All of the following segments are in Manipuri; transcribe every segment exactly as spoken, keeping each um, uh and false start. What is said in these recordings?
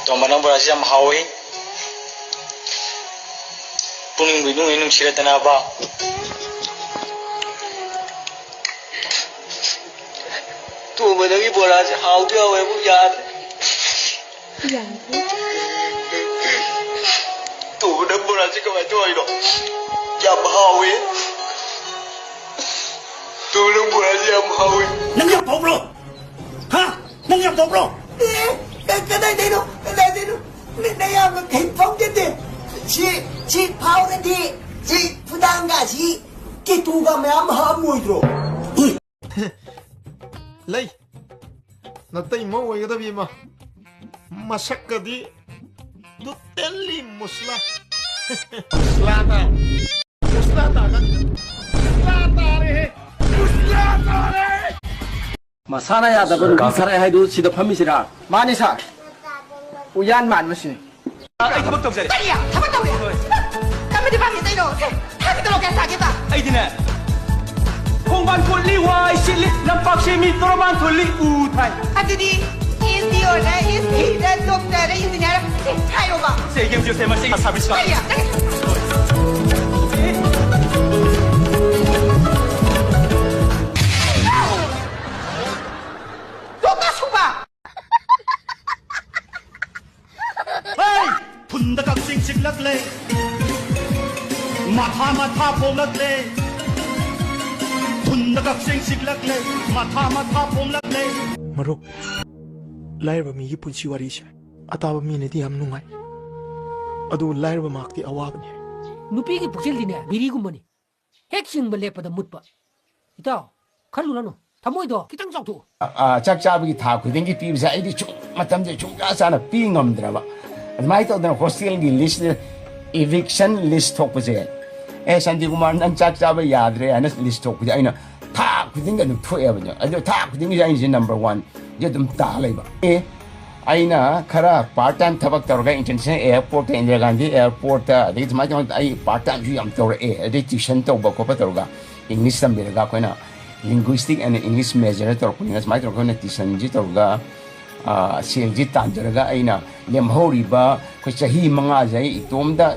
ꯇꯣꯝꯕ, ꯅꯪ ꯕꯣꯔꯥꯁꯤ ꯌꯥꯝ ꯍꯥꯎꯋꯤ꯫ ꯄꯨꯛꯅꯤꯡꯕꯨ ꯏꯅꯨꯡ ꯍꯦꯛ ꯅꯨꯡꯁꯤꯔꯗꯅꯕ꯫ ꯇꯣꯝꯕ, ꯅꯪꯒꯤ ꯕꯣꯔꯥꯁꯤ ꯍꯥꯎꯗꯤ ꯍꯥꯎꯋꯦꯕꯨ ꯌꯥꯗ꯭ꯔꯦ꯫ ꯇꯣꯝꯕ, ꯅꯪ ꯕꯣꯔꯥꯁꯤ ꯀꯃꯥꯏꯅ ꯇꯧꯔꯤꯅꯣ? ꯌꯥꯝ ꯍꯥꯎꯋꯦ꯫ ꯇꯣꯝꯕ, ꯅꯪ ꯕꯣꯔꯥꯁꯤ ꯌꯥꯝ ꯍꯥꯎꯋꯦ꯫ ꯅꯪ ꯌꯥꯝ ꯐꯥꯎꯕ꯭ꯔꯣ? ꯍꯥ? ꯅꯪ ꯌꯥꯝ ꯇꯧꯕ꯭ꯔꯣ? ꯑꯦ, ꯀ-, ꯀꯗꯥꯏꯗꯩꯅꯣ? ꯀꯗꯥꯏꯗꯩꯅꯣ? ꯅ-, ꯅꯌꯥꯝꯕ ꯀꯩꯝ ꯐꯥꯎꯖꯗꯦ꯫ ꯁꯤ, ꯁꯤ ꯐꯥꯎꯔꯗꯤ, ꯁꯤ ꯐꯨꯗꯥꯡꯒꯥꯁꯤ ꯀꯦꯇꯨꯒ ꯃꯌꯥꯝ ꯍꯥꯞꯄꯝꯃꯣꯏꯗ꯭ꯔꯣ? ꯂꯩ꯫ ꯅꯇꯩꯃ ꯑꯣꯏꯒꯗꯕꯤ ꯑꯃ꯫ ꯃꯁꯛꯀꯗꯤ ꯇꯣꯇꯦꯜꯂꯤ ꯃꯨꯁꯂꯥ꯫ ꯃꯨꯁꯂꯥ ꯇꯥ-, ꯃꯨꯁꯂꯥ ꯇꯥꯒ-, ꯃꯨꯁꯂꯥ ꯇꯥꯔꯦꯍꯦ꯫ ꯃꯨꯁꯂꯥ ꯇꯥꯔꯦ꯫ ꯃꯁꯥꯅ ꯌꯥꯗꯕ ꯅꯨꯄꯤ ꯈꯔ ꯍꯥꯏꯗꯨ ꯁꯤꯗ ꯐꯝꯃꯤꯁꯤꯔꯥ? ꯃꯥꯅꯤ ꯁꯥꯔ꯫ ꯎꯌꯥꯟ ꯃꯥꯟꯕꯁꯤꯅꯤ꯫ ꯑꯩ ꯊꯕꯛ ꯇꯧꯖꯔꯦ꯫ ꯀꯔꯤ? ꯊꯕꯛ ꯇꯧꯔꯦ? ꯍꯣꯏ꯫ ꯀꯔꯝꯕ ꯗꯤꯄꯥꯔꯠꯃꯦꯟꯇꯩꯅꯣ? ꯑꯦ, ꯊꯕꯛꯀꯤ ꯇꯣꯂꯣꯞ ꯀꯌꯥ ꯁꯥꯒꯦꯕ? ꯑꯩꯗꯤꯅꯦ, ꯈꯣꯡꯕꯥꯟ ꯀꯣꯠꯂꯤ, ꯋꯥꯏ ꯁꯤꯠꯂꯤ, ꯂꯝꯄꯥꯛ ꯁꯦꯝꯃꯤ, ꯇꯣꯔꯕꯥꯟ ꯊꯣꯜꯂꯤ, ꯎ ꯊꯥꯏ꯫ ꯑꯗꯨꯗꯤ ꯏꯟꯗꯤꯌꯣꯔꯗ, ꯏꯟꯗꯤꯗ, ꯗꯣꯛꯇꯔꯗ, ꯏꯟꯖꯤꯅꯤꯌꯔ ꯍꯥꯏꯌꯣꯕ꯫ ꯁꯦ, ꯌꯦꯡꯁꯤ, ꯁꯦ, ꯃꯁꯤꯒꯤ ꯁꯥꯔꯚꯤꯁꯀ꯫ ꯀꯔꯤ? ꯗꯣꯛꯇꯔ ꯁꯨꯕ! ꯍꯩ! ꯊꯨꯟꯗ ꯀꯛꯆꯦꯡ ꯆꯤꯛꯂꯛꯂꯦ꯫ ꯃꯊꯥ ꯃꯊꯥ ꯄꯣꯝꯂꯛꯂꯦ꯫ ꯊꯨꯟꯗ ꯀꯛꯆꯦꯡ ꯆꯤꯛꯂꯛꯂꯦ꯫ ꯃꯊꯥ ꯃꯊꯥ ꯄꯣꯝꯂꯛꯂꯦ꯫ ꯃꯔꯨꯞ, ꯂꯥꯏꯔꯕ ꯃꯤꯒꯤ ꯄꯨꯟꯁꯤ ꯋꯥꯔꯤꯁꯦ ꯑꯇꯥꯕ ꯃꯤꯅꯗꯤ ꯌꯥꯝ ꯅꯨꯡꯉꯥꯏ, ꯑꯗꯨꯕꯨ ꯂꯥꯏꯔꯕ ꯃꯍꯥꯛꯇꯤ ꯑꯋꯥꯕꯅꯤ꯫ ꯅꯨꯄꯤꯒꯤ ꯄꯨꯛꯆꯦꯜꯗꯤꯅꯦ ꯕꯤꯔꯤꯒꯨꯝꯕꯅꯤ꯫ ꯍꯦꯛ ꯆꯤꯡꯕ ꯂꯦꯞꯄꯗ ꯃꯨꯠꯄ꯫ ꯏꯇꯥꯎ, ꯈꯜꯂꯨꯔꯅꯨ꯫ ꯊꯃꯣꯏꯗꯣ ꯈꯤꯇꯪ ꯆꯥꯎꯊꯣꯛꯎ꯫ ꯑ, ꯑ, ꯆꯥꯛ ꯆꯥꯕꯒꯤ ꯊꯥ ꯈꯨꯗꯤꯡꯒꯤ ꯄꯤꯕꯁꯦ ꯑꯩꯗꯤ ꯁꯨꯝ ꯃꯇꯝꯁꯦ ꯁꯨꯡꯆꯥ ꯆꯥꯅ ꯄꯤ ꯉꯝꯗ꯭ꯔꯕ꯫ ꯑꯗꯨꯃꯥꯏꯅ ꯇꯧꯗꯅ ꯍꯣꯁꯇꯦꯜꯒꯤ ꯂꯤꯁ, ꯏꯚꯤꯛꯁꯟ ꯂꯤꯁ ꯊꯣꯛꯄꯁꯦ, "ꯑꯦ, ꯁꯥꯟꯇꯤꯀꯨꯃꯥꯔ, ꯅꯪ ꯆꯥꯛ ꯆꯥꯕ ꯌꯥꯗ꯭ꯔꯦ" ꯍꯥꯏꯅ ꯂꯤꯁ ꯊꯣꯛꯄꯁꯦ ꯑꯩꯅ ꯊꯥ ꯈꯨꯗꯤꯡꯒꯤ ꯑꯗꯨꯝ ꯊꯣꯛꯑꯦꯕ꯫ ꯑꯗꯣ ꯊꯥ ꯈꯨꯗꯤꯡꯒꯤ ꯑꯩꯁꯦ ꯅꯝꯕꯔ ꯋꯥꯟꯁꯦ ꯑꯗꯨꯝ ꯇꯥ ꯂꯩꯕ꯫ ꯑꯦ, ꯑꯩꯅ ꯈꯔ ꯄꯥꯔꯠ ꯇꯥꯏꯝ ꯊꯕꯛ ꯇꯧꯔꯒ ꯏꯟꯇꯔꯅꯦꯁꯅꯦꯜ ꯑꯦꯌꯥꯔꯄꯣꯔꯠꯇ, ꯏꯟꯗꯤꯔꯥ ꯒꯥꯟꯙꯤ ꯑꯦꯌꯥꯔꯄꯣꯔꯠꯇ, ꯑꯗꯒꯤ ꯁꯨꯃꯥꯏꯅ ꯇꯧꯗꯅ ꯑꯩ ꯄꯥꯔꯠ ꯇꯥꯏꯝꯁꯨ ꯌꯥꯝ ꯇꯧꯔꯛꯑꯦ꯫ ꯑꯗꯩ ꯇ꯭ꯌꯨꯁꯟ ꯇꯧꯕ ꯈꯣꯠꯄ ꯇꯧꯔꯒ, ꯏꯪꯂꯤꯁ ꯇꯝꯕꯤꯔꯒ ꯑꯩꯈꯣꯏꯅ linguistic and English major ꯇꯧꯔꯛꯄꯅꯤꯅ, ꯁꯨꯃꯥꯏꯅ ꯇꯧꯔꯒ ꯑꯩꯈꯣꯏꯅ ꯇ꯭ꯌꯨꯁꯟꯁꯤ ꯇꯧꯔꯒ, ꯁꯦꯜꯁꯤ ꯇꯥꯟꯖꯔꯒ ꯑꯩꯅ ꯂꯦꯝꯍꯧꯔꯤꯕ ꯑꯩꯈꯣꯏ ꯆꯍꯤ ꯃꯉꯥꯁꯦ ꯑꯩ ꯏꯇꯣꯝꯇ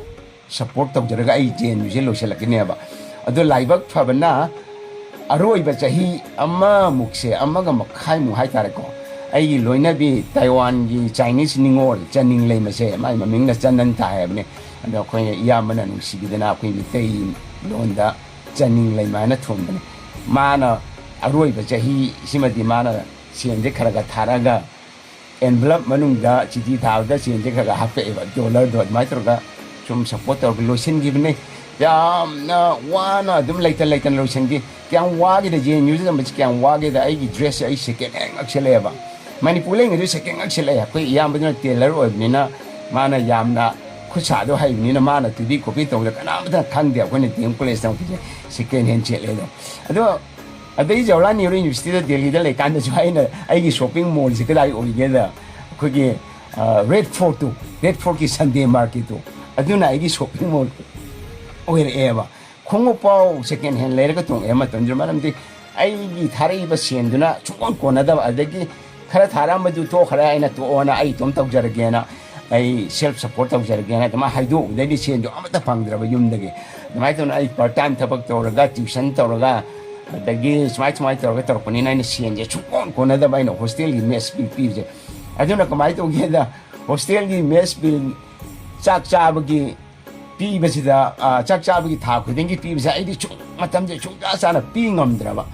ꯁꯞꯄꯣꯔꯠ ꯇꯧꯖꯔꯒ ꯑꯩ ꯖꯦ ꯑꯦꯟ ꯌꯨꯁꯦ ꯂꯣꯏꯁꯤꯜꯂꯛꯀꯅꯦꯕ꯫ ꯑꯗꯣ ꯂꯥꯏꯕꯛ ꯐꯕꯅ ꯑꯔꯣꯏꯕ ꯆꯍꯤ ꯑꯃꯃꯨꯛꯁꯦ, ꯑꯃꯒ ꯃꯈꯥꯏꯃꯨꯛ ꯍꯥꯏꯇꯥꯔꯦꯀꯣ, ꯑꯩꯒꯤ ꯂꯣꯏꯅꯕꯤ ꯇꯥꯏꯋꯥꯟꯒꯤ ꯆꯥꯏꯅꯤꯁ ꯅꯤꯉꯣꯜ ꯆꯅꯤꯡ ꯂꯩꯃꯁꯦ, ꯃꯥꯏ ꯃꯃꯤꯡꯅ ꯆꯅꯟ ꯊꯥꯏ ꯍꯥꯏꯕꯅꯦ꯫ ꯑꯗꯣ ꯑꯩꯈꯣꯏꯅ ꯏꯌꯥꯝꯕꯅ ꯅꯨꯡꯁꯤꯕꯤꯗꯅ ꯑꯩꯈꯣꯏ ꯃꯤꯇꯩ ꯂꯣꯟꯗ ꯆꯅꯤꯡ ꯂꯩꯃ ꯍꯥꯏꯅ ꯊꯣꯟꯕꯅꯦ꯫ ꯃꯥꯅ ꯑꯔꯣꯏꯕ ꯆꯍꯤꯁꯤꯃꯗꯤ ꯃꯥꯅ ꯁꯦꯟꯁꯦ ꯈꯔ ꯈꯔ ꯊꯥꯔꯛꯑꯒ ꯑꯦꯟꯚꯂꯞ ꯃꯅꯨꯡꯗ ꯆꯤꯊꯤ ꯊꯥꯕꯗ ꯆꯦꯟꯁꯦ ꯈꯔ ꯈꯔ ꯍꯥꯞꯄꯛꯑꯦꯕ, ꯗꯣꯂꯔꯗꯣ ꯑꯗꯨꯃꯥꯏꯅ ꯇꯧꯔꯒ ꯁꯨꯝ ꯁꯞꯄꯣꯔꯠ ꯇꯧꯔꯒ ꯂꯣꯏꯁꯤꯟꯈꯤꯕꯅꯦ꯫ ꯌꯥꯝꯅ ꯋꯥꯅ ꯑꯗꯨꯝ ꯂꯩꯇ ꯂꯩꯇꯅ ꯂꯣꯏꯁꯤꯟꯈꯤ꯫ ꯀꯌꯥꯝ ꯋꯥꯒꯦꯗ, ꯖꯦ ꯑꯦꯟ ꯌꯨꯗ ꯇꯝꯕꯁꯤ ꯀꯌꯥꯝ ꯋꯥꯒꯦꯗ, ꯑꯩꯒꯤ ꯗ꯭ꯔꯦꯁꯁꯦ ꯑꯩ ꯁꯦꯀꯦꯟ ꯍꯦꯟ ꯉꯥꯛ ꯁꯦꯠꯂꯛꯑꯦꯕ꯫ ꯃꯅꯤꯄꯨꯔ ꯂꯩꯉꯩꯗꯁꯨ ꯁꯦꯀꯦꯟ ꯉꯥꯛ ꯁꯦꯠꯂꯛꯑꯦ꯫ ꯑꯩꯈꯣꯏ ꯏꯌꯥꯝꯕꯗꯨꯅ ꯇꯦꯂꯔ ꯑꯣꯏꯕꯅꯤꯅ ꯃꯥꯅ ꯌꯥꯝꯅ ꯈꯨꯠ ꯁꯥꯗꯣ ꯍꯩꯕꯅꯤꯅ ꯃꯥꯅ ꯇꯨꯗꯤ ꯀꯣꯄꯤ ꯇꯧꯕꯗ ꯀꯅꯥꯝꯇꯅ ꯈꯪꯗꯦ꯫ ꯑꯩꯈꯣꯏꯅ D M college ꯇꯝꯃꯛꯄꯁꯦ second hand ꯁꯦꯠꯂꯦ ꯑꯗꯣ꯫ ꯑꯗꯣ ꯑꯗꯩ ꯖꯋꯥꯍꯔꯂꯥꯜ ꯅꯦꯍꯔꯨ ꯌꯨꯅꯤꯚꯔꯁꯤꯇꯤꯗ ꯗꯦꯜꯂꯤꯗ ꯂꯩꯀꯥꯟꯗꯁꯨ ꯑꯩꯅ ꯑꯩꯒꯤ ꯁꯣꯞꯄꯤꯡ ꯃꯣꯜꯁꯦ ꯀꯗꯥꯏ ꯑꯣꯏꯒꯦꯗ, ꯑꯩꯈꯣꯏꯒꯤ ꯔꯦꯠ ꯐꯣꯔꯠꯇꯨ, ꯔꯦꯠ ꯐꯣꯔꯠꯀꯤ ꯁꯟꯗꯦ ꯃꯥꯔꯀꯦꯠꯇꯨ, ꯑꯗꯨꯅ ꯑꯩꯒꯤ ꯁꯣꯞꯄꯤꯡ ꯃꯣꯜ ꯑꯣꯏꯔꯛꯑꯦꯕ꯫ ꯈꯣꯡꯎꯞ ꯐꯥꯎ ꯁꯦꯀꯦꯟ ꯍꯦꯟ ꯂꯩꯔꯒ ꯇꯣꯡꯉꯛꯑꯦ ꯃꯇꯝꯗꯨꯗ, ꯃꯔꯝꯗꯤ ꯑꯩꯒꯤ ꯊꯥꯔꯛꯏꯕ ꯁꯦꯟꯗꯨꯅ ꯁꯨꯡꯀꯣꯟ ꯀꯣꯟꯅꯗꯕ꯫ ꯑꯗꯒꯤ ꯈꯔ ꯊꯥꯔꯛꯑꯝꯕꯗꯨ ꯇꯣꯛꯈ꯭ꯔꯦ, ꯑꯩꯅ ꯇꯣꯛꯑꯣꯅ ꯑꯩ ꯏꯇꯣꯝ ꯇꯧꯖꯔꯒꯦꯅ, ꯑꯩ ꯁꯦꯜꯐ ꯁꯞꯄꯣꯔꯠ ꯇꯧꯖꯔꯒꯦꯅ ꯑꯗꯨꯃꯥꯏꯅ ꯍꯥꯏꯗꯣꯛꯎꯕꯗꯩꯗꯤ ꯁꯦꯟꯗꯣ ꯑꯃꯠꯇ ꯐꯪꯗ꯭ꯔꯕ ꯌꯨꯝꯗꯒꯤ꯫ ꯑꯗꯨꯃꯥꯏꯅ ꯇꯧꯅ ꯑꯩ ꯄꯥꯔꯠ ꯇꯥꯏꯝ ꯊꯕꯛ ꯇꯧꯔꯒ, ꯇ꯭ꯌꯨꯁꯟ ꯇꯧꯔꯒ, ꯑꯗꯒꯤ ꯁꯨꯃꯥꯏ ꯁꯨꯃꯥꯏꯅ ꯇꯧꯔꯒ ꯇꯧꯔꯛꯄꯅꯤꯅ ꯑꯩꯅ ꯁꯦꯟꯁꯦ ꯁꯨꯡꯀꯣꯟ ꯀꯣꯟꯅꯗꯕ, ꯑꯩꯅ ꯍꯣꯁꯇꯦꯜꯒꯤ ꯃꯦꯁ ꯕꯤꯜ ꯄꯤꯕꯁꯦ꯫ ꯑꯗꯨꯅ ꯀꯃꯥꯏꯅ ꯇꯧꯒꯦꯗ, ꯍꯣꯁꯇꯦꯜꯒꯤ ꯃꯦꯁ ꯕꯤꯜ, ꯆꯥꯛ ꯆꯥꯕꯒꯤ ꯄꯤꯕꯁꯤꯗ, ꯑ, ꯆꯥꯛ ꯆꯥꯕꯒꯤ ꯊꯥ ꯈꯨꯗꯤꯡꯒꯤ ꯄꯤꯕꯁꯦ ꯑꯩꯗꯤ ꯁꯨꯝ ꯃꯇꯝꯁꯦ ꯁꯨꯡꯆꯥ ꯆꯥꯅ ꯄꯤ ꯉꯝꯗ꯭ꯔꯕ꯫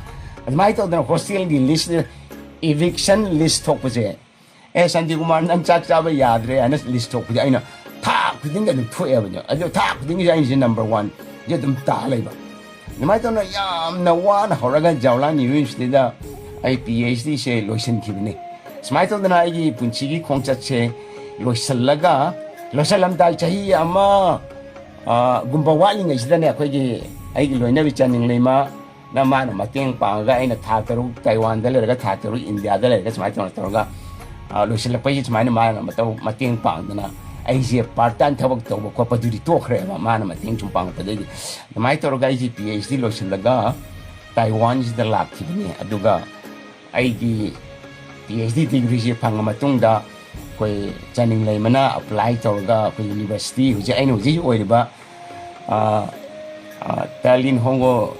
ꯑꯗꯨꯃꯥꯏꯅ ꯇꯧꯗꯅ ꯍꯣꯁꯇꯦꯜꯒꯤ ꯂꯤꯁ, ꯏꯚꯤꯛꯁꯟ ꯂꯤꯁ ꯊꯣꯛꯄꯁꯦ, "ꯑꯦ, ꯁꯥꯟꯇꯤꯀꯨꯃꯥꯔ, ꯅꯪ ꯆꯥꯛ ꯆꯥꯕ ꯌꯥꯗ꯭ꯔꯦ" ꯍꯥꯏꯅ ꯂꯤꯁ ꯊꯣꯛꯄꯁꯦ ꯑꯩꯅ ꯊꯥ ꯈꯨꯗꯤꯡꯒꯤ ꯑꯗꯨꯝ ꯊꯣꯛꯑꯦꯕ꯫ ꯑꯗꯨ ꯊꯥ ꯈꯨꯗꯤꯡꯒꯤꯁꯦ ꯑꯩꯅꯁꯦ ꯅꯝꯕꯔ ꯋꯥꯟꯁꯦ ꯑꯗꯨꯝ ꯇꯥ ꯂꯩꯕ꯫ ꯑꯗꯨꯃꯥꯏꯅ ꯇꯧꯗꯅ ꯌꯥꯝꯅ ꯋꯥꯅ ꯍꯧꯔꯒ ꯖꯋꯥꯍꯔꯂꯥꯜ ꯅꯦꯍꯔꯨ ꯌꯨꯅꯤꯚꯔꯁꯤꯇꯤꯗ ꯑꯩ ꯄꯤ ꯑꯩꯆ ꯗꯤꯁꯦ ꯂꯣꯏꯁꯤꯟꯈꯤꯕꯅꯤ꯫ ꯁꯨꯃꯥꯏꯅ ꯇꯧꯗꯅ ꯑꯩꯒꯤ ꯄꯨꯟꯁꯤꯒꯤ ꯈꯣꯡꯆꯠꯁꯦ ꯂꯣꯏꯁꯤꯜꯂꯒ, ꯂꯣꯏꯁꯤꯜꯂꯝꯗꯥꯏ ꯆꯍꯤ ꯑꯃ, ꯑ, ꯒꯨꯝꯕ ꯋꯥꯠꯂꯤꯉꯩꯁꯤꯗꯅꯦ, ꯑꯩꯈꯣꯏꯒꯤ, ꯑꯩꯒꯤ ꯂꯣꯏꯅꯕꯤ ꯆꯅꯤꯡ ꯂꯩꯃꯅ ꯃꯥꯅ ꯃꯇꯦꯡ ꯄꯥꯡꯉꯒ ꯑꯩꯅ ꯊꯥ ꯇꯔꯨꯛ ꯇꯥꯏꯋꯥꯟꯗ ꯂꯩꯔꯒ ꯊꯥ ꯇꯔꯨꯛ ꯏꯟꯗꯤꯌꯥꯗ ꯂꯩꯔꯒ ꯁꯨꯃꯥꯏꯅ ꯇꯧꯔ ꯇꯧꯔꯒ, ꯑ, ꯂꯣꯏꯁꯤꯜꯂꯛꯄꯒꯤ ꯁꯨꯃꯥꯏꯅ ꯃꯥꯅ ꯃꯇꯧ ꯃꯇꯦꯡ ꯄꯥꯡꯗꯅ ꯑꯩꯁꯦ ꯄꯥꯔꯠ ꯇꯥꯏꯝ ꯊꯕꯛ ꯇꯧꯕ ꯈꯣꯠꯄꯗꯨꯗꯤ ꯇꯣꯛꯈ꯭ꯔꯦꯕ, ꯃꯥꯅ ꯃꯇꯦꯡ ꯁꯨꯝ ꯄꯥꯡꯉꯛꯄꯗꯒꯤ꯫ ꯑꯗꯨꯃꯥꯏꯅ ꯇꯧꯔꯒ ꯑꯩꯁꯦ ꯄꯤ ꯑꯩꯆ ꯗꯤ ꯂꯣꯏꯁꯤꯜꯂꯒ ꯇꯥꯏꯋꯥꯟꯁꯤꯗ ꯂꯥꯛꯈꯤꯕꯅꯤ꯫ ꯑꯗꯨꯒ ꯑꯩꯒꯤ ꯄꯤ ꯑꯩꯆ ꯗꯤ ꯗꯤꯒ꯭ꯔꯤꯁꯤ ꯐꯪꯉ ꯃꯇꯨꯡꯗ ꯑꯩꯈꯣꯏ ꯆꯥꯅꯤꯡ ꯂꯩꯃꯅ ꯑꯦꯄ꯭ꯂꯥꯏ ꯇꯧꯔꯒ ꯑꯩꯈꯣꯏ ꯌꯨꯅꯤꯚꯔꯁꯤꯇꯤ, ꯍꯧꯖꯤꯛ ꯑꯩꯅ ꯍꯧꯖꯤꯛ ꯍꯧꯖꯤꯛ ꯑꯣꯏꯔꯤꯕ, ꯑ, ꯑ, ꯇꯥꯏꯂꯤꯟ ꯍꯣꯡꯒꯣ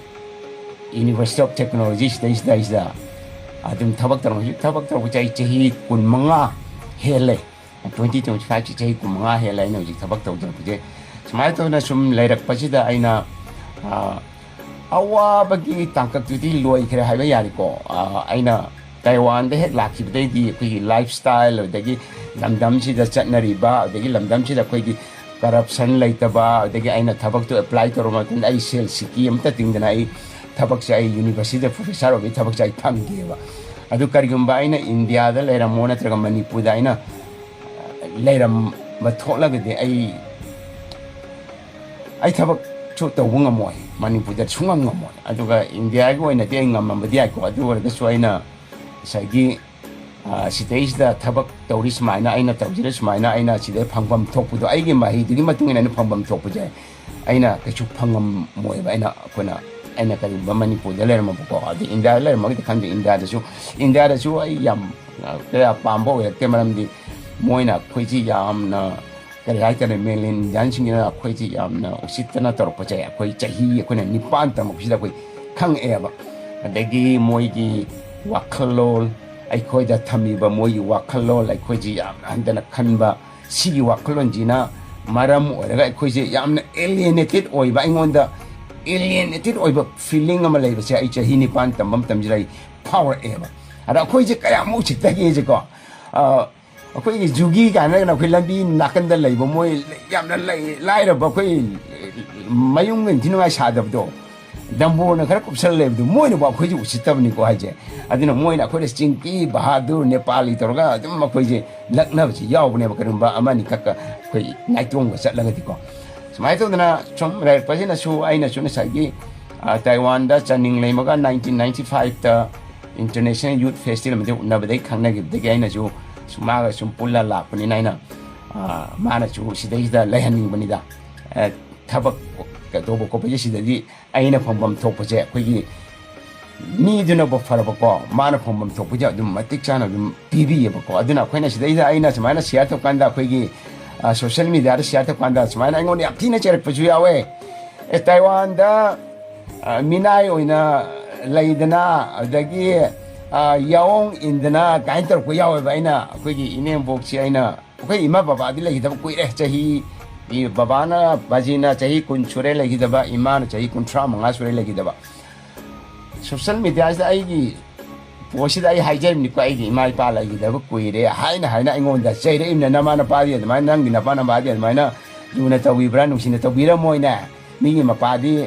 ꯌꯨꯅꯤꯚꯔꯁꯤꯇꯤ ꯑꯣꯐ ꯇꯦꯛꯅꯣꯂꯣꯖꯤ ꯁꯤꯗꯩꯁꯤꯗ ꯑꯩꯁꯤꯗ ꯑꯗꯨꯝ ꯊꯕꯛ ꯇꯧꯔꯝꯃꯤ꯫ ꯍꯧꯖꯤꯛ ꯊꯕꯛ ꯇꯧꯔꯛꯄꯁꯦ ꯑꯩ ꯆꯍꯤ ꯀꯨꯟꯃꯉꯥ ꯍꯦꯜꯂꯦ꯫ ꯇ꯭ꯋꯦꯟꯇꯤ ꯇ꯭ꯋꯦꯟꯇꯤ ꯐꯥꯏꯚꯁꯤ ꯆꯍꯤ ꯀꯨꯟꯃꯉꯥ ꯍꯦꯜꯂꯦ ꯑꯩꯅ ꯍꯧꯖꯤꯛ ꯊꯕꯛ ꯇꯧꯗ꯭ꯔꯛꯄꯁꯦ꯫ ꯁꯨꯃꯥꯏꯅ ꯇꯧꯗꯅ ꯁꯨꯝ ꯂꯩꯔꯛꯄꯁꯤꯗ ꯑꯩꯅ, ꯑ, ꯑꯋꯥꯕꯒꯤ ꯇꯥꯡꯀꯛꯇꯨꯗꯤ ꯂꯣꯏꯈ꯭ꯔꯦ ꯍꯥꯏꯕ ꯌꯥꯔꯦꯀꯣ꯫ ꯑ, ꯑꯩꯅ ꯇꯥꯏꯋꯥꯟꯗ ꯍꯦꯛ ꯂꯥꯛꯈꯤꯕꯗꯩꯗꯤ ꯑꯩꯈꯣꯏꯒꯤ ꯂꯥꯏꯐ ꯁ꯭ꯇꯥꯏꯜ, ꯑꯗꯒꯤ ꯂꯝꯗꯝꯁꯤꯗ ꯆꯠꯅꯔꯤꯕ, ꯑꯗꯒꯤ ꯂꯝꯗꯝꯁꯤꯗ ꯑꯩꯈꯣꯏꯒꯤ ꯀꯔꯞꯁꯟ ꯂꯩꯇꯕ, ꯑꯗꯒꯤ ꯑꯩꯅ ꯊꯕꯛꯇꯨ ꯑꯦꯄ꯭ꯂꯥꯏ ꯇꯧꯔꯕ ꯃꯇꯨꯡꯗ ꯑꯩ ꯁꯦꯜ ꯁꯤꯀꯤ ꯑꯃꯠꯇ ꯇꯤꯡꯗꯅ ꯑꯩ ꯊꯕꯛꯁꯦ, ꯑꯩ ꯌꯨꯅꯤꯚꯔꯁꯤꯇꯤꯗ ꯄ꯭ꯔꯣꯐꯦꯁꯔ ꯑꯣꯏꯕꯒꯤ ꯊꯕꯛꯁꯦ ꯑꯩ ꯐꯪꯈꯤꯑꯕ꯫ ꯑꯗꯨ ꯀꯔꯤꯒꯨꯝꯕ ꯑꯩꯅ ꯏꯟꯗꯤꯌꯥꯗ ꯂꯩꯔꯝꯃꯣ ꯅꯠꯇ꯭ꯔꯒ ꯃꯅꯤꯄꯨꯔꯗ ꯑꯩꯅ ꯂꯩꯔꯝꯕ ꯊꯣꯛꯂꯒꯗꯤ ꯑꯩ, ꯑꯩ ꯊꯕꯛꯁꯨ ꯇꯧꯕ ꯉꯝꯃꯣꯏ, ꯃꯅꯤꯄꯨꯔꯗ ꯁꯨꯡꯉꯝ ꯉꯝꯃꯣꯏ꯫ ꯑꯗꯨꯒ ꯏꯟꯗꯤꯌꯥꯒꯤ ꯑꯣꯏꯅꯗꯤ ꯑꯩ ꯉꯝꯃꯝꯕꯗꯤ ꯌꯥꯏꯀꯣ, ꯑꯗꯨ ꯑꯣꯏꯔꯒꯁꯨ ꯑꯩꯅ ꯉꯁꯥꯏꯒꯤ, ꯑ, ꯁꯤꯗꯩꯁꯤꯗ ꯊꯕꯛ ꯇꯧꯔꯤ ꯁꯨꯃꯥꯏꯅ, ꯑꯩꯅ ꯇꯧꯖꯔꯤ ꯁꯨꯃꯥꯏꯅ, ꯑꯩꯅ ꯁꯤꯗ ꯐꯪꯐꯝ ꯊꯣꯛꯄꯗꯣ, ꯑꯩꯒꯤ ꯃꯍꯩꯗꯨꯒꯤ ꯃꯇꯨꯡ ꯏꯟꯅ ꯑꯩꯅ ꯐꯪꯐꯝ ꯊꯣꯛꯄꯁꯦ ꯑꯩꯅ ꯀꯩꯁꯨ ꯐꯪꯉꯝꯃꯣꯏꯕ꯫ ꯑꯩꯅ, ꯑꯩꯈꯣꯏꯅ, ꯑꯩꯅ ꯀꯔꯤꯒꯨꯝꯕ ꯃꯅꯤꯄꯨꯔꯗ ꯂꯩꯔꯝꯃꯕꯀꯣ, ꯑꯗꯩ ꯏꯟꯗꯤꯌꯥꯗ ꯂꯩꯔꯝꯃꯒꯗꯤ ꯈꯪꯗꯦ, ꯏꯟꯗꯤꯌꯥꯗꯁꯨ, ꯏꯟꯗꯤꯌꯥꯗꯁꯨ ꯑꯩ ꯌꯥꯝ, ꯑ, ꯀꯌꯥ ꯄꯥꯝꯕ ꯑꯣꯏꯔꯛꯇꯦ꯫ ꯃꯔꯝꯗꯤ ꯃꯣꯏꯅ ꯑꯩꯈꯣꯏꯁꯤ ꯌꯥꯝꯅ, ꯀꯔꯤ ꯍꯥꯏꯇꯥꯔꯦ, ꯃꯦꯟꯂꯦꯟ ꯏꯟꯗꯤꯌꯥꯟꯁꯤꯡꯁꯤꯅ ꯑꯩꯈꯣꯏꯁꯤ ꯌꯥꯝꯅ ꯎꯁꯤꯠꯇꯅ ꯇꯧꯔꯛꯄꯁꯦ ꯑꯩꯈꯣꯏ ꯆꯍꯤ ꯑꯩꯈꯣꯏꯅ ꯅꯤꯄꯥꯟ ꯇꯝꯃꯛꯄꯁꯤꯗ ꯑꯩꯈꯣꯏ ꯈꯪꯉꯛꯑꯦꯕ꯫ ꯑꯗꯒꯤ ꯃꯣꯏꯒꯤ ꯋꯥꯈꯜꯂꯣꯟ, ꯑꯩꯈꯣꯏꯗ ꯊꯝꯃꯤꯕ ꯃꯣꯏꯒꯤ ꯋꯥꯈꯜꯂꯣꯟ, ꯑꯩꯈꯣꯏꯁꯤ ꯌꯥꯝꯅ ꯍꯟꯊꯅ ꯈꯟꯕ, ꯁꯤꯒꯤ ꯋꯥꯈꯜꯂꯣꯟꯁꯤꯅ ꯃꯔꯝ ꯑꯣꯏꯔꯒ ꯑꯩꯈꯣꯏꯁꯦ ꯌꯥꯝꯅ ꯑꯦꯂꯤꯌꯦꯅꯦꯇꯦꯠ ꯑꯣꯏꯕ, ꯑꯩꯉꯣꯟꯗ ꯑꯦꯂꯤꯌꯦꯅꯦꯇꯦꯠ ꯑꯣꯏꯕ ꯐꯤꯂꯤꯡ ꯑꯃ ꯂꯩꯕꯁꯦ ꯑꯩ ꯆꯍꯤ ꯅꯤꯄꯥꯟ ꯇꯝꯕ ꯃꯇꯝꯁꯤꯗ ꯑꯩ ꯐꯥꯎꯔꯛꯑꯦꯕ꯫ ꯑꯗ ꯑꯩꯈꯣꯏꯁꯦ ꯀꯌꯥꯃꯨꯛ ꯎꯁꯤꯠꯇꯒꯦꯁꯦꯀꯣ, ꯑ, ꯑꯩꯈꯣꯏꯒꯤ ꯖꯨꯒꯤ ꯀꯥꯏꯅ ꯑꯩꯈꯣꯏ ꯂꯝꯕꯤ ꯅꯥꯀꯟꯗ ꯂꯩꯕ ꯃꯣꯏ ꯌꯥꯝꯅ ꯂꯩ-, ꯂꯥꯏꯔꯕ ꯑꯩꯈꯣꯏ ꯃꯌꯨꯝꯒ ꯏꯟꯊꯤ ꯅꯨꯡꯉꯥꯏ ꯁꯥꯗꯕꯗꯣ, ꯗꯝꯕꯣꯔꯅ ꯈꯔ ꯀꯨꯞꯁꯜꯂ ꯂꯩꯕꯗꯣ, ꯃꯣꯏꯅꯕꯨ ꯑꯩꯈꯣꯏꯁꯦ ꯎꯁꯤꯠꯇꯕꯅꯤꯀꯣ ꯍꯥꯏꯁꯦ꯫ ꯑꯗꯨꯅ ꯃꯣꯏꯅ ꯑꯩꯈꯣꯏꯗ ꯆꯤꯡꯀꯤ ꯕꯍꯥꯗꯨꯔ ꯅꯦꯄꯥꯂꯤ ꯇꯧꯔꯒ ꯑꯗꯨꯝ ꯑꯩꯈꯣꯏꯁꯦ ꯂꯛꯅꯕꯁꯤ ꯌꯥꯎꯕꯅꯦꯕ, ꯀꯔꯤꯒꯨꯝꯕ ꯑꯃꯅꯤꯈꯛꯀ ꯑꯩꯈꯣꯏ ꯅꯥꯏꯇꯣꯝꯒ ꯆꯠꯂꯒꯗꯤꯀꯣ꯫ ꯁꯨꯃꯥꯏꯅ ꯇꯧꯗꯅ ꯁꯨꯝ ꯂꯩꯔꯛꯄꯁꯤꯅꯁꯨ ꯑꯩꯅꯁꯨ ꯉꯁꯥꯏꯒꯤ, ꯑ, ꯇꯥꯏꯋꯥꯟꯗ ꯆꯥꯅꯤꯡ ꯂꯩꯃꯒ ꯅꯥꯏꯟꯇꯤꯟ ꯅꯥꯏꯟꯇꯤ ꯐꯥꯏꯚꯇ ꯏꯟꯇꯔꯅꯦꯁꯅꯦꯜ ꯌꯨꯠ ꯐꯦꯁꯇꯤꯚꯦꯜ ꯑꯃꯗ ꯎꯅꯕꯗꯒꯤ ꯈꯪꯅꯈꯤꯕꯗꯒꯤ ꯑꯩꯅꯁꯨ ꯁꯨꯝ ꯃꯥꯒ ꯁꯨꯝ ꯄꯨꯜꯂ ꯂꯥꯛꯄꯅꯤꯅ ꯑꯩꯅ, ꯑ, ꯃꯥꯅꯁꯨ ꯁꯤꯗꯩꯁꯤꯗ ꯂꯩꯍꯟꯅꯤꯡꯕꯅꯤꯗ꯫ ꯑ, ꯊꯕꯛ ꯇꯧꯕ ꯈꯣꯠꯄꯁꯦ ꯁꯤꯗꯗꯤ ꯑꯩꯅ ꯐꯪꯐꯝ ꯊꯣꯛꯄꯁꯦ ꯑꯩꯈꯣꯏꯒꯤ ꯃꯤꯗꯨꯅꯕꯨ ꯐꯔꯕꯀꯣ, ꯃꯥꯅ ꯐꯪꯐꯝ ꯊꯣꯛꯄꯁꯦ ꯑꯗꯨꯝ ꯃꯇꯤꯛ ꯆꯥꯅ ꯑꯗꯨꯝ ꯄꯤꯕꯤꯌꯦꯕꯀꯣ꯫ ꯑꯗꯨꯅ ꯑꯩꯈꯣꯏꯅ ꯁꯤꯗꯩꯗ ꯑꯩꯅ ꯁꯨꯃꯥꯏꯅ ꯁꯤꯌꯥꯔ ꯇꯧꯀꯥꯟꯗ, ꯑꯩꯈꯣꯏꯒꯤ ꯁꯣꯁꯦꯜ ꯃꯦꯗꯤꯌꯥꯗ ꯁꯤꯌꯥꯔ ꯇꯧꯀꯥꯟꯗ ꯁꯨꯃꯥꯏꯅ ꯑꯩꯉꯣꯟꯗ ꯌꯥꯝ ꯊꯤꯅ ꯆꯩꯔꯛꯄꯁꯨ ꯌꯥꯎꯋꯦ꯫ ꯑꯦ, ꯇꯥꯏꯋꯥꯟꯗ, ꯑ, ꯃꯤꯅꯥꯏ ꯑꯣꯏꯅ ꯂꯩꯗꯅ, ꯑꯗꯒꯤ, ꯑ, ꯌꯥꯑꯣꯡ ꯏꯟꯗꯅ ꯀꯥꯏꯅ ꯇꯧꯔꯛꯄ ꯌꯥꯎꯋꯦꯕ꯫ ꯑꯩꯅ ꯑꯩꯈꯣꯏꯒꯤ ꯏꯅꯦꯝꯕꯣꯛꯁꯤ ꯑꯩꯅ, ꯑꯩꯈꯣꯏ ꯏꯃꯥ ꯕꯕꯥꯗꯤ ꯂꯩꯈꯤꯗꯕ ꯀꯨꯏꯔꯦ꯫ ꯆꯍꯤ, ꯏ-, ꯕꯕꯥꯅ, ꯕꯥꯖꯤꯅ ꯆꯍꯤ ꯀꯨꯟ ꯁꯨꯔꯦ ꯂꯩꯈꯤꯗꯕ, ꯏꯃꯥꯅ ꯆꯍꯤ ꯀꯨꯟꯊ꯭ꯔꯥ ꯃꯉꯥ ꯁꯨꯔꯦ ꯂꯩꯈꯤꯗꯕ꯫ ꯁꯣꯁꯦꯜ ꯃꯦꯗꯤꯌꯥꯁꯤꯗ ꯑꯩꯒꯤ ꯄꯣꯁꯁꯤꯗ ꯑꯩ ꯍꯥꯏꯖꯔꯤꯕꯅꯤꯀꯣ, ꯑꯩꯒꯤ ꯏꯃꯥ ꯏꯄꯥ ꯂꯩꯈꯤꯗꯕ ꯀꯨꯏꯔꯦ ꯍꯥꯏꯅ ꯍꯥꯏꯅ ꯑꯩꯉꯣꯟꯗ ꯆꯩꯔꯛꯏꯕꯅ, "ꯅꯃꯥ ꯅꯄꯥꯗꯤ ꯑꯗꯨꯃꯥꯏꯅ, ꯅꯪꯒꯤ ꯅꯄꯥ ꯅꯄꯥꯗꯤ ꯑꯗꯨꯃꯥꯏꯅ ꯂꯨꯅ ꯇꯧꯕꯤꯕ꯭ꯔꯥ, ꯅꯨꯡꯁꯤꯅ ꯇꯧꯕꯤꯔꯝꯃꯣꯏꯅꯦ, ꯃꯤꯒꯤ ꯃꯄꯥꯗꯤ,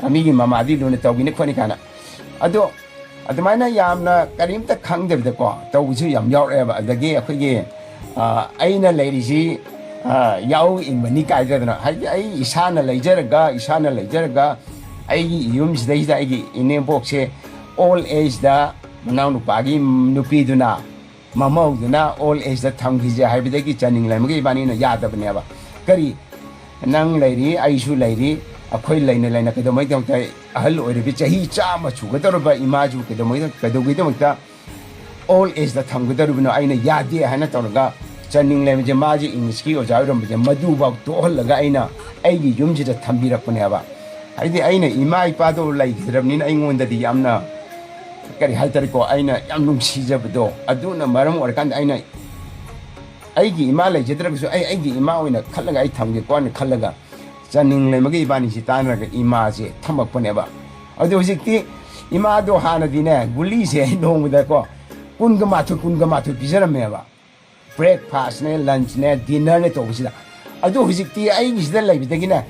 ꯃꯤꯒꯤ ꯃꯃꯥꯗꯤ ꯂꯨꯅ ꯇꯧꯕꯤꯅꯤ ꯈꯣꯠꯅꯤ" ꯀꯥꯏꯅ꯫ ꯑꯗꯣ ꯑꯗꯨꯃꯥꯏꯅ ꯌꯥꯝꯅ ꯀꯔꯤꯝꯇ ꯈꯪꯗꯕꯤꯗꯀꯣ ꯇꯧꯕꯁꯨ ꯌꯥꯝ ꯌꯥꯎꯔꯛꯑꯦꯕ꯫ ꯑꯗꯒꯤ ꯑꯩꯈꯣꯏꯒꯤ, ꯑ, ꯑꯩꯅ ꯂꯩꯔꯤꯁꯤ, ꯑ, ꯌꯥꯍꯧ ꯏꯟꯕꯅꯤ ꯀꯥꯏꯗꯗꯅ, ꯍꯥꯏꯗꯤ ꯑꯩ ꯏꯁꯥꯅ ꯂꯩꯖꯔꯒ, ꯏꯁꯥꯅ ꯂꯩꯖꯔꯒ ꯑꯩꯒꯤ ꯌꯨꯝꯁꯤꯗꯩꯁꯤꯗ ꯑꯩꯒꯤ ꯏꯅꯦꯝꯕꯣꯛꯁꯦ ꯑꯣꯜ ꯑꯦꯖꯇ ꯃꯅꯥꯎꯅꯨꯄꯥꯒꯤ ꯅꯨꯄꯤꯗꯨꯅ, ꯃꯃꯧꯗꯨꯅ ꯑꯣꯜ ꯑꯦꯖꯇ ꯊꯝꯈꯤꯁꯦ ꯍꯥꯏꯕꯗꯒꯤ ꯆꯥꯅꯤꯡ ꯂꯩꯃꯒ ꯏꯕꯥꯅꯤꯅ ꯌꯥꯗꯕꯅꯦꯕ꯫ ꯀꯔꯤ, ꯅꯪ ꯂꯩꯔꯤ, ꯑꯩꯁꯨ ꯂꯩꯔꯤ, ꯑꯩꯈꯣꯏ ꯂꯩꯅ ꯂꯩꯅ ꯀꯩꯗꯧꯉꯩꯗꯃꯛꯇ ꯑꯍꯜ ꯑꯣꯏꯔꯕꯤ ꯆꯍꯤ ꯆꯥꯝꯃ ꯁꯨꯒꯗꯧꯔꯕ ꯏꯃꯥꯁꯨ ꯀꯩꯗꯧꯉꯩꯗ-, ꯀꯩꯗꯧꯉꯩꯗꯃꯛꯇ ꯑꯣꯜ ꯑꯦꯖꯇ ꯊꯝꯒꯗꯧꯔꯤꯕꯅꯣ? ꯑꯩꯅ ꯌꯥꯗꯦ ꯍꯥꯏꯅ ꯇꯧꯔꯒ ꯆꯥꯅꯤꯡ ꯂꯩꯃꯁꯦ, ꯃꯥꯁꯦ ꯏꯪꯂꯤꯁꯀꯤ ꯑꯣꯖꯥ ꯑꯣꯏꯔꯝꯕꯁꯦ, ꯃꯗꯨꯐꯥꯎ ꯇꯣꯛꯍꯜꯂꯒ ꯑꯩꯅ ꯑꯩꯒꯤ ꯌꯨꯝꯁꯤꯗ ꯊꯝꯕꯤꯔꯛꯄꯅꯦꯕ꯫ ꯍꯥꯏꯗꯤ ꯑꯩꯅ ꯏꯃꯥ ꯏꯄꯥꯗꯣ ꯂꯩꯈꯤꯗ꯭ꯔꯕꯅꯤꯅ ꯑꯩꯉꯣꯟꯗꯗꯤ ꯌꯥꯝꯅ, ꯀꯔꯤ ꯍꯥꯏꯇꯥꯔꯦꯀꯣ, ꯑꯩꯅ ꯌꯥꯝ ꯅꯨꯡꯁꯤꯖꯕꯗꯣ, ꯑꯗꯨꯅ ꯃꯔꯝ ꯑꯣꯏꯔꯀꯥꯟꯗ ꯑꯩꯅ ꯑꯩꯒꯤ ꯏꯃꯥ ꯂꯩꯖꯗ꯭ꯔꯒꯁꯨ ꯑꯩ ꯑꯩꯒꯤ ꯏꯃꯥ ꯑꯣꯏꯅ ꯈꯜꯂꯒ ꯑꯩ ꯊꯝꯒꯦꯀꯣꯅ ꯈꯜꯂꯒ ꯆꯥꯅꯤꯡ ꯂꯩꯃꯒ ꯏꯕꯥꯅꯤꯁꯤ ꯇꯥꯟꯅꯔꯒ ꯏꯃꯥꯁꯦ ꯊꯝꯃꯛꯄꯅꯦꯕ꯫ ꯑꯗꯨ ꯍꯧꯖꯤꯛꯇꯤ ꯏꯃꯥꯗꯣ ꯍꯥꯟꯅꯗꯤꯅꯦ, ꯒꯨꯂꯤꯁꯦ ꯑꯩ ꯅꯣꯡꯃꯗꯀꯣ ꯀꯨꯟꯒ ꯃꯥꯊꯣꯏ, ꯀꯨꯟꯒ ꯃꯥꯊꯣꯏ ꯄꯤꯖꯔꯝꯃꯦꯕ꯫ ꯕ꯭ꯔꯦꯛꯐꯥꯁꯅꯦ, ꯂꯟꯆꯅꯦ, ꯗꯤꯟꯅꯔꯅꯦ ꯇꯧꯕꯁꯤꯗ꯫ ꯑꯗꯨ ꯍꯧꯖꯤꯛꯇꯤ ꯑꯩꯒꯤꯁꯤꯗ ꯂꯩꯕꯗꯒꯤꯅꯦ,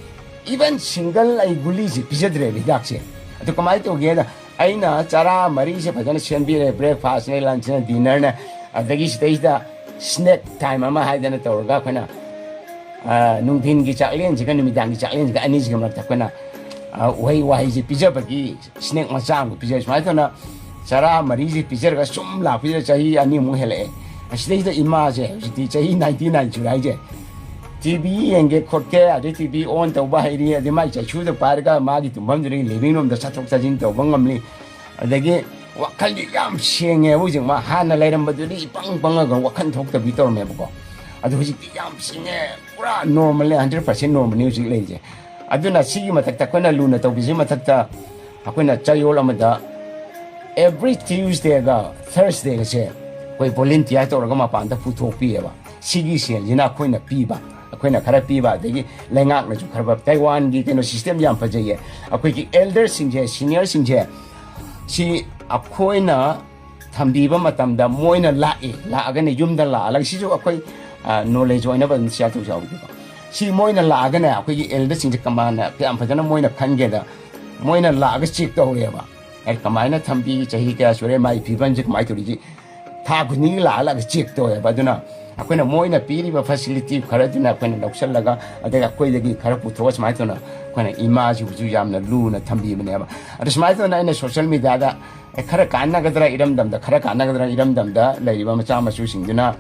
ꯏꯚꯟ ꯁꯤꯡꯒꯜ ꯑꯩ ꯒꯨꯂꯤꯁꯦ ꯄꯤꯖꯗ꯭ꯔꯦꯕ, ꯍꯤꯗꯥꯛꯁꯦ꯫ ꯑꯗꯨ ꯀꯃꯥꯏꯅ ꯇꯧꯒꯦꯗ, ꯑꯩꯅ ꯆꯔꯥ ꯃꯔꯤꯁꯦ ꯐꯖꯅ ꯁꯦꯝꯕꯤꯔꯦ, ꯕ꯭ꯔꯦꯛꯐꯥꯁꯅꯦ, ꯂꯟꯆꯅꯦ, ꯗꯤꯟꯅꯔꯅꯦ, ꯑꯗꯒꯤ ꯁꯤꯗꯩꯁꯤꯗ ꯁ꯭ꯅꯦꯛ ꯇꯥꯏꯝ ꯑꯃ ꯍꯥꯏꯗꯅ ꯇꯧꯔꯒ ꯑꯩꯈꯣꯏꯅ, ꯑ, ꯅꯨꯡꯊꯤꯟꯒꯤ ꯆꯥꯛꯂꯦꯟꯁꯤꯒ ꯅꯨꯃꯤꯗꯥꯡꯒꯤ ꯆꯥꯛꯂꯦꯟꯁꯤꯒ ꯑꯅꯤꯁꯤꯒꯤ ꯃꯔꯛꯇ ꯑꯩꯈꯣꯏꯅ, ꯑ, ꯎꯍꯩ ꯋꯥꯍꯩꯁꯦ ꯄꯤꯖꯕꯒꯤ ꯁ꯭ꯅꯦꯛ ꯃꯆꯥ ꯑꯃ ꯄꯤꯖꯩ꯫ ꯁꯨꯃꯥꯏꯅ ꯇꯧꯅ ꯆꯔꯥ ꯃꯔꯤꯁꯦ ꯄꯤꯖꯔꯒ ꯁꯨꯝ ꯂꯥꯛꯄꯁꯤꯗ ꯆꯍꯤ ꯑꯅꯤꯃꯨꯛ ꯍꯦꯜꯂꯛꯑꯦ꯫ ꯑꯁꯤꯗꯩꯁꯤꯗ ꯏꯃꯥꯁꯦ ꯍꯧꯖꯤꯛꯇꯤ ꯆꯍꯤ ꯅꯥꯏꯟꯇꯤ ꯅꯥꯏꯟ ꯁꯨꯔꯦ ꯍꯥꯏꯁꯦ, ꯇꯤ ꯚꯤ ꯌꯦꯡꯒꯦ ꯈꯣꯠꯀꯦ, ꯑꯗꯩ ꯇꯤ ꯚꯤ ꯑꯣꯟ ꯇꯧꯕ ꯍꯩꯔꯤ, ꯑꯗꯩ ꯃꯥꯏ ꯆꯩꯁꯨꯗ ꯄꯥꯏꯔꯒ ꯃꯥꯒꯤ ꯇꯨꯝꯐꯝꯗꯨꯗꯒꯤ ꯂꯤꯚꯤꯡ ꯔꯨꯝꯗ ꯆꯠꯊꯣꯛ ꯆꯠꯁꯤꯟ ꯇꯧꯕ ꯉꯝꯂꯤ꯫ ꯑꯗꯒꯤ ꯋꯥꯈꯜꯗꯤ ꯌꯥꯝ ꯁꯦꯡꯉꯦ ꯍꯧꯖꯤꯛ꯫ ꯃꯥ ꯍꯥꯟꯅ ꯂꯩꯔꯝꯕꯗꯨꯗꯤ ꯏꯄꯪ ꯄꯪꯉꯒ ꯋꯥꯈꯜ ꯊꯣꯛꯇꯕꯤ ꯇꯧꯔꯝꯃꯦꯕꯀꯣ꯫ ꯑꯗꯨ ꯍꯧꯖꯤꯛꯇꯤ ꯌꯥꯝ ꯁꯦꯡꯉꯦ, ꯄꯨꯔꯥ ꯅꯣꯔꯃꯜꯅꯦ, ꯍꯟꯗ꯭ꯔꯦꯠ ꯄꯥꯔꯁꯦꯟ ꯅꯣꯔꯃꯜꯅꯤ ꯍꯧꯖꯤꯛ ꯂꯩꯔꯤꯁꯦ꯫ ꯑꯗꯨꯅ ꯁꯤꯒꯤ ꯃꯊꯛꯇ ꯑꯩꯈꯣꯏꯅ ꯂꯨꯅ ꯇꯧꯕꯤꯁꯤ ꯃꯊꯛꯇ ꯑꯩꯈꯣꯏꯅ ꯆꯌꯣꯜ ꯑꯃꯗ every Tuesdayꯒ Thursdayꯒꯁꯦ ꯑꯩꯈꯣꯏ volunteer ꯇꯧꯔꯒ ꯃꯄꯥꯟꯗ ꯄꯨꯊꯣꯛꯄꯤꯌꯦꯕ꯫ ꯁꯤꯒꯤ ꯁꯦꯜꯁꯤꯅ ꯑꯩꯈꯣꯏꯅ ꯄꯤꯕ, ꯑꯩꯈꯣꯏꯅ ꯈꯔ ꯄꯤꯕ, ꯑꯗꯒꯤ ꯂꯩꯉꯥꯛꯅꯁꯨ ꯈꯔ ꯄꯤꯕ꯫ ꯇꯥꯏꯋꯥꯟꯒꯤ ꯀꯩꯅꯣ system ꯌꯥꯝ ꯐꯖꯩꯌꯦ꯫ ꯑꯩꯈꯣꯏꯒꯤ elderꯁꯤꯡꯁꯦ, seniorꯁꯤꯡꯁꯦ, ꯁꯤ ꯑꯩꯈꯣꯏꯅ ꯊꯝꯕꯤꯕ ꯃꯇꯝꯗ ꯃꯣꯏꯅ ꯂꯥꯛꯏ, ꯂꯥꯛꯑꯒꯅꯦ ꯌꯨꯝꯗ ꯂꯥꯛꯑꯒ, ꯁꯤꯁꯨ ꯑꯩꯈꯣꯏ, ꯑ, knowledge ꯑꯣꯏꯅꯕ ꯑꯗꯨꯝ share ꯇꯧꯖꯍꯧꯒꯦꯀꯣ꯫ ꯁꯤ ꯃꯣꯏꯅ ꯂꯥꯛꯑꯒꯅꯦ ꯑꯩꯈꯣꯏꯒꯤ elderꯁꯤꯡꯁꯦ ꯀꯃꯥꯏꯅ ꯀꯌꯥꯝ ꯐꯖꯅ ꯃꯣꯏꯅ ꯈꯟꯒꯦꯗ ꯃꯣꯏꯅ ꯂꯥꯛꯑꯒ check ꯇꯧꯔꯦꯕ꯫ ꯑꯦ, ꯀꯃꯥꯏꯅ ꯊꯝꯕꯤ, ꯆꯍꯤ ꯀꯌꯥ ꯁꯨꯔꯦ, ꯃꯥꯒꯤ ꯐꯤꯕꯝꯁꯦ ꯀꯃꯥꯏꯅ ꯇꯧꯔꯤꯁꯤ ꯊꯥ ꯈꯨꯗꯤꯡꯒꯤ ꯂꯥꯛꯑ ꯂꯥꯛꯑꯒ check ꯇꯧꯋꯦꯕ꯫ ꯑꯗꯨꯅ ꯑꯩꯈꯣꯏꯅ ꯃꯣꯏꯅ ꯄꯤꯔꯤꯕ facility ꯈꯔꯗꯨꯅ ꯑꯩꯈꯣꯏꯅ ꯂꯧꯁꯤꯜꯂꯒ, ꯑꯗꯒꯤ ꯑꯩꯈꯣꯏꯗꯒꯤ ꯈꯔ ꯄꯨꯊꯣꯛꯑ ꯁꯨꯃꯥꯏꯅ ꯇꯧꯅ ꯑꯩꯈꯣꯏꯅ ꯏꯃꯥꯁꯤꯕꯨꯁꯨ ꯌꯥꯝꯅ ꯂꯨꯅ ꯊꯝꯕꯤꯕꯅꯦꯕ꯫ ꯑꯗꯣ ꯁꯨꯃꯥꯏꯅ ꯇꯧꯅ ꯑꯩꯅ social mediaꯗ, ꯑꯦ, ꯈꯔ ꯀꯥꯟꯅꯒꯗ꯭ꯔꯥ ꯏꯔꯝꯗꯝꯗ, ꯈꯔ ꯀꯥꯟꯅꯒꯗ꯭ꯔꯥ ꯏꯔꯝꯗꯝꯗ ꯂꯩꯔꯤꯕ ꯃꯆꯥ ꯃꯁꯨꯁꯤꯡꯗꯨꯅ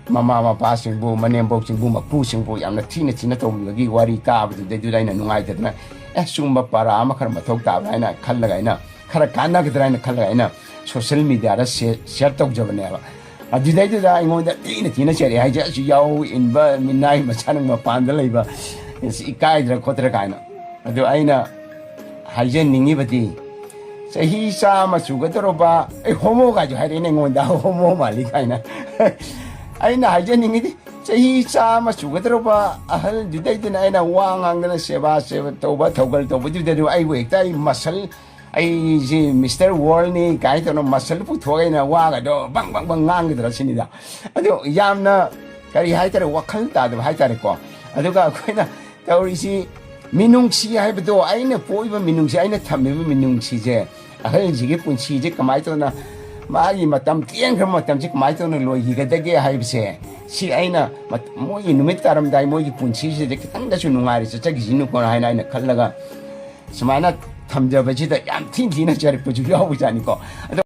ꯃꯃꯥ ꯃꯄꯥꯁꯤꯡꯕꯨ, ꯃꯅꯦꯝꯕꯣꯛꯁꯤꯡꯕꯨ, ꯃꯄꯨꯁꯤꯡꯕꯨ ꯌꯥꯝꯅ ꯊꯤꯅ ꯊꯤꯅ ꯇꯧꯕꯤꯕꯒꯤ ꯋꯥꯔꯤ ꯇꯥꯕꯗꯨꯗꯩꯗꯨꯗ ꯑꯩꯅ ꯅꯨꯡꯉꯥꯏꯇꯗꯅ, "ꯑꯦ, ꯁꯤꯒꯨꯝꯕ ꯄꯔꯥ ꯑꯃ ꯈꯔ ꯃꯊꯧ ꯇꯥꯕ꯭ꯔꯥ?" ꯍꯥꯏꯅ ꯈꯜꯂꯒ, ꯑꯩꯅ ꯈꯔ ꯀꯥꯟꯅꯒꯗ꯭ꯔꯥ ꯍꯥꯏꯅ ꯈꯜꯂꯒ ꯑꯩꯅ social mediaꯗ share, share ꯇꯧꯖꯕꯅꯦꯕ꯫ ꯑꯗꯨꯗꯩꯗꯨꯗ ꯑꯩꯉꯣꯟꯗ ꯊꯤꯅ ꯊꯤꯅ ꯆꯩꯔꯛꯑꯦ ꯍꯥꯏꯁꯦ, "ꯑꯁꯤ ꯌꯥꯎ ꯏꯟꯕ ꯃꯤꯅꯥꯏ ꯃꯆꯥ ꯅꯪ ꯃꯄꯥꯟꯗ ꯂꯩꯕ, ꯑꯁꯤ ꯏꯀꯥꯏꯗ꯭ꯔꯥ ꯈꯣꯠꯇ꯭ꯔꯥ?" ꯀꯥꯏꯅ꯫ ꯑꯗꯨ ꯑꯩꯅ ꯍꯥꯏꯖꯅꯤꯡꯉꯤꯕꯗꯤ, ꯆꯍꯤ ꯆꯥꯝꯃ ꯁꯨꯒꯗꯧꯔꯕ, ꯑꯩ homo ꯒꯥꯏꯁꯨ ꯍꯥꯏꯔꯛꯑꯦꯅꯦ ꯑꯩꯉꯣꯟꯗ, "homo ꯃꯥꯜꯂꯤ" ꯀꯥꯏꯅ꯫ ꯑꯩꯅ ꯍꯥꯏꯖꯅꯤꯡꯉꯤꯗꯤ, ꯆꯍꯤ ꯆꯥꯝꯃ ꯁꯨꯒꯗꯧꯔꯕ ꯑꯍꯜꯗꯨꯗꯩꯗꯨꯅ ꯑꯩꯅ ꯋꯥ ꯉꯥꯡꯗꯅ ꯁꯦꯕꯥ, ꯁꯦꯕꯥ ꯇꯧꯕ, ꯊꯧꯒꯜ ꯇꯧꯕꯗꯨꯗꯁꯨ ꯑꯩꯕꯨ ꯍꯦꯛꯇ ꯑꯩ muscle, ꯑꯩꯁꯤ Mister Worldꯅꯤ ꯀꯥꯏꯅ ꯇꯧꯅ muscle ꯄꯨꯊꯣꯛꯑꯒ ꯑꯩꯅ ꯋꯥꯒꯗꯣ ꯕꯪ ꯕꯪ ꯕꯪ ꯉꯥꯡꯒꯗ꯭ꯔꯥ ꯁꯤꯅꯤꯗ꯫ ꯑꯗꯣ ꯌꯥꯝꯅ ꯀꯔꯤ ꯍꯥꯏꯇꯥꯔꯦ, ꯋꯥꯈꯜ ꯇꯥꯗꯕ ꯍꯥꯏꯇꯥꯔꯦꯀꯣ꯫ ꯑꯗꯨꯒ ꯑꯩꯈꯣꯏꯅ ꯇꯧꯔꯤꯁꯤ, ꯃꯤꯅꯨꯡꯁꯤ ꯍꯥꯏꯕꯗꯣ, ꯑꯩꯅ ꯄꯣꯛꯏꯕ ꯃꯤꯅꯨꯡꯁꯤ, ꯑꯩꯅ ꯊꯝꯃꯤꯕ ꯃꯤꯅꯨꯡꯁꯤꯁꯦ, ꯑꯍꯜꯁꯤꯒꯤ ꯄꯨꯟꯁꯤꯁꯦ ꯀꯃꯥꯏꯅ ꯇꯧꯅ, ꯃꯥꯒꯤ ꯃꯇꯝ ꯇꯦꯟꯈ꯭ꯔꯕ ꯃꯇꯝꯁꯦ ꯀꯃꯥꯏꯅ ꯇꯧꯅ ꯂꯣꯏꯈꯤꯒꯗꯒꯦ ꯍꯥꯏꯕꯁꯦ, ꯁꯤ ꯑꯩꯅ ꯃꯠ-, ꯃꯣꯏꯒꯤ ꯅꯨꯃꯤꯠ ꯇꯥꯔꯝꯗꯥꯏ ꯃꯣꯏꯒꯤ ꯄꯨꯟꯁꯤꯁꯤꯗ ꯈꯤꯇꯪꯗꯁꯨ ꯅꯨꯡꯉꯥꯏꯔ ꯆꯠꯆꯈꯤꯁꯤꯅꯨꯀꯣ ꯍꯥꯏꯅ ꯑꯩꯅ ꯈꯜꯂꯒ ꯁꯨꯃꯥꯏꯅ ꯊꯝꯖꯕꯁꯤꯗ ꯌꯥꯝ ꯊꯤꯅ ꯊꯤꯅ ꯆꯩꯔꯛꯄꯁꯨ ꯌꯥꯎꯕꯖꯥꯠꯅꯤꯀꯣ꯫ ꯑꯗꯣ